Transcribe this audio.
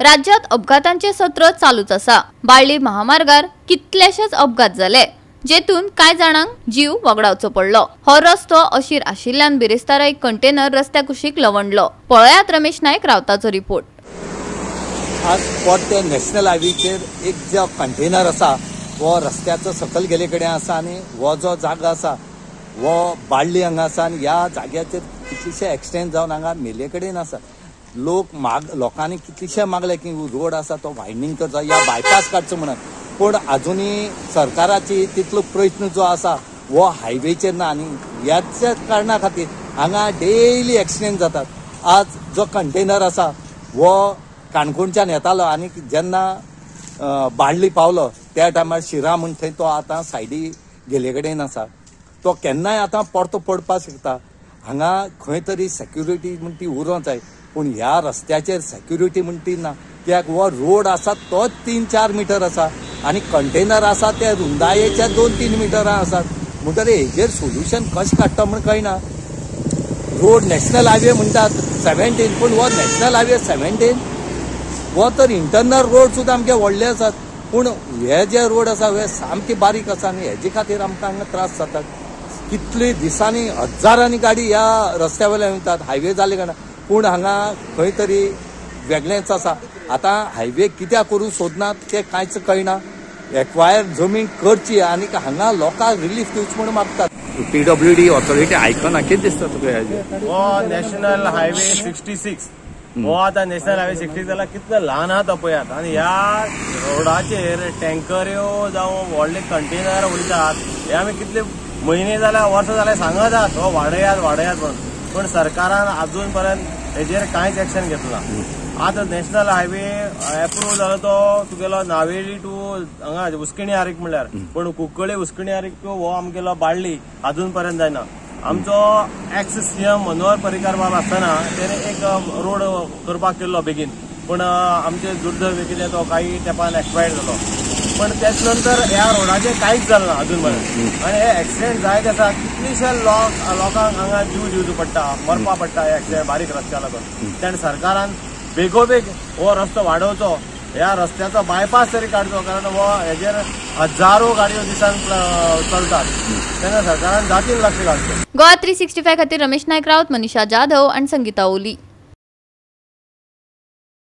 राज्यात अपघातांचे सत्र चालूच आसा. बाळ्ळी महामार्गार कितलेशेच अपघात जाले, जेतून कांय जाणांक जीव वगडावचो पडलो. हो रस्तो अशीर आशिल्ल्यान बिरेस्तारा एक कंटेनर रस्त्या कुशीक लवंडलो. पळयात रमेश नायक रावताचो रिपोर्ट. आज पोर्ते नॅशनल हायवेचेर एक जो कंटेनर आसा हो रस्त्याचो सकयल गेले कडेन आसा आनी हो जो जागो आसा हो बाळ्ळी हांगा आसा आनी ह्या जाग्याचेर कितलेशे एक्सिडेंट जावन हांगा मेले कडेन आसा. लोक लोकांनी कितलेशे मागले की रोड आसा तो वायडनींग करचो या बायपास काडचो म्हणून, पूण अजुनूय सरकाराची तितलो प्रयत्न जो आसा हो हायवेचेर ना आनी ह्याच कारणा खातीर हांगा डेली एक्सिडेंट जातात. आज जो कंटेनर आसा हो काणकोणच्यान येतालो आनी जेन्ना बाळ्ळी पावलो त्या टायमार शिरा म्हण थंय तो आतां सायडी गेले कडेन आसा. तो केन्नाय आतां परतो पडपाक शकता. हांगा खंय तरी सेक्युरिटी म्हण ती उरोंक जाय, पूण ह्या रस्त्याचेर सेक्युरिटी म्हण ती ना. कित्याक हो रोड आसा तो 3-4 मिटर आसा आनी कंटेनर आसा ते रुंदायेच्या 2-3 मिटरां आसात. म्हणटकीर हेजेर सोल्युशन कशें काडटा म्हण कळना. रोड नॅशनल हायवे म्हणटात 17, पूण हो नॅशनल हायवे 17 हो तर इंटरनल रोड सुद्दां आमचे व्हडले आसात, पूण हे जे रोड आसा हे सामके बारीक आसा आनी हेजे खातीर आमकां हांगा त्रास जातात. कितले दिसांनी हजारांनी गाडी ह्या रस्त्या वयल्यान वतात, हायवे जाले कारणान, पूण हांगा खंय तरी वेगळेंच आसा. आतां हायवे कित्याक करूं सोदनात तें कांयच कळना. एक्वायर जमीन करची आनी हांगा लोकांक रिलीफ दिवची म्हूण मागतात. पीडब्ल्यूडी ऑथॉरिटी आयकना, कितें दिसता तुका हेजेर? हो नॅशनल हायवे 66 हो आतां नॅशनल हायवे 60 जाल्यार कितलो ल्हान आहा तो पळयात. आनी ह्या रोडाचेर टँकऱ्यो जावं व्हडले कंटेनर वयतात, हे आमी कितले म्हयने जाल्या वर्सां जाल्या सांगत आहात हो वाडयात वाडयात म्हणून, पूण सरकारान अजून पर्यंत हेजेर कांयच एक्शन घेतला. आतां नॅशनल हायवे एप्रूव जालो तो तुगेलो नावेली टू हांगा उस्किणी आरीक म्हणल्यार, पूण कुंकळी उस्किणी आरीक टू हो आमगेलो बाळ्ळी अजून पर्यंत जायना. आमचो एक्स सीएम मनोहर पर्रीकार बाब आसतना तेणे एक रोड करपाक केल्लो बेगीन, पूण आमचे दुर्दैव कितें तो काही तेंपान एक्सपायर्ड जालो. पण त्याच नंतर ह्या रोडाचेर कांयच जालें ना अजून पर्यंत. आनी हे एक्सिडेंट जायत आसा, कितलेशे लोकांक हांगा जीव दिवचो पडटा, मरपा पडटा हे एक्सिडेंट बारीक रस्त्या लागून. तेन्ना सरकारान बेगोबेग हो रस्तो वाडोवचो, ह्या रस्त्याचो बायपास तरी काडचो, कारण हो हेजेर हजारो गाडयो दिसान चलतात. तेन्ना सरकारान जातीन लक्ष घालचें. गोवा 365 खातीर रमेश नायक राऊत, मनीषा जाधव आनी संगीता ओली.